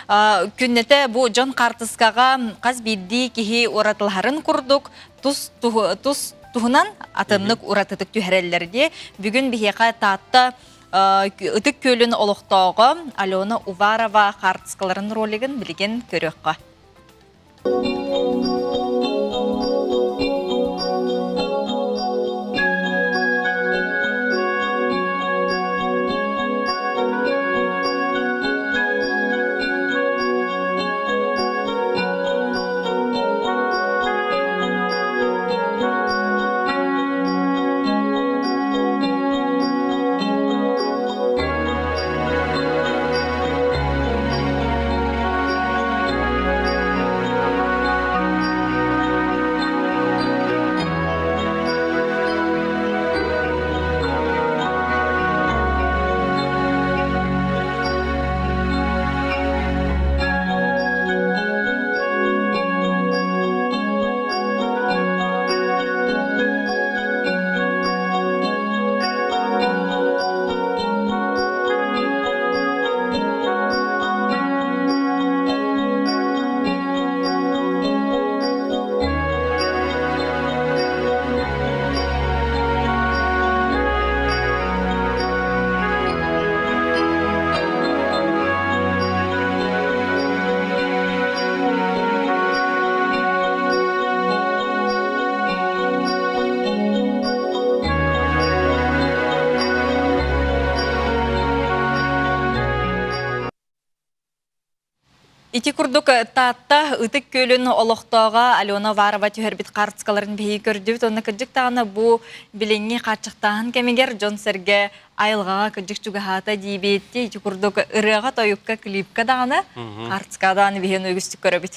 Күннэтэ бу дьон хаартыскаҕа хас биирдии киһи уратылаһарын курдук тус тус туһунан атыннык уратытык түһэрэллэр дии. Бүгүн биһиэхэ Таатта Ытык Күөлүн олохтооҕо Алена Уварова хаартыскаларын ролигын билигин көрүөххэ. Ити курдук Таатта Ытык Күөлүн олохтооҕо Алена Уварова түһэрбит хаартыскаларын биһиги көрдүбүт. Онно кырдьык даҕаны бу билиҥҥи хааччахтааһын кэмигэр дьон-сэргэ айылҕаҕа кырдьык чугаһаата диибит. Ити курдук ырыаҕа-тойукка, клипка даҕаны, хаартыскаҕа даҕаны биһиги үгүстүк көрөбүт.